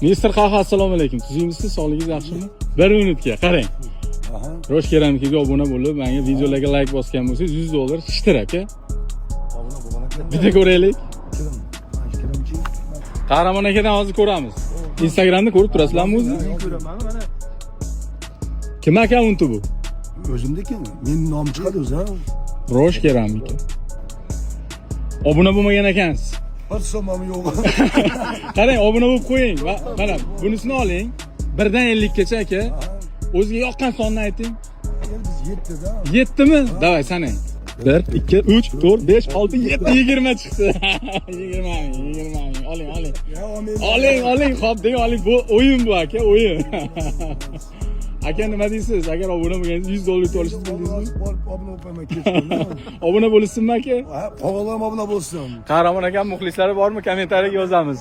Mister Qaha, assalomu alaykum. Tuzukmisiz? Sog'ligingiz yaxshimi? Bir minutga qarang. Aha. Rosh Keramikaga obuna bo'lib, menga videolarga layk bosgan bo'lsangiz, 100 dollar shitir, aka. Obuna bo'lgan ekan. Bitta ko'raylik. Kim? Kimchi? Qahramon akadan hozir ko'ramiz. Instagramda ko'rib turasizlarmi o'zi? Men ko'raman mana. Kim akkaunti bu? O'zimniki. Mening nomim chiqadi o'zi, ha. Rosh Keramika. Obuna bo'lmagan ekansiz. Bir so'mim yo'q. Qarang, obuna bo'lib qo'ying. Va mana bunisini oling. 1 dan 50 gacha, aka. O'ziga yoqqan sonni ayting. Endi biz 7 da. 7 mi? Давай, sanang. 1, 2, 3, 4, 5, 6, 7, 20 chiqdi. 20 ming, 20 ming. Oling, oling. Ya, olmayman. Oling, oling, hop deng, oling. Bu o'yin bu, aka, o'yin. Aka, nima deysiz? Agar obuna bo'lganingiz 100 dollar yutib olishingiz bildingizmi? Borib obuna bo'lmayman kechqurun. Obuna bo'lishsinmi, aka? Ha, qog'ozlar obuna bo'lsin. Qahramon akam muxlislari bormi? Kommentariyaga yozamiz.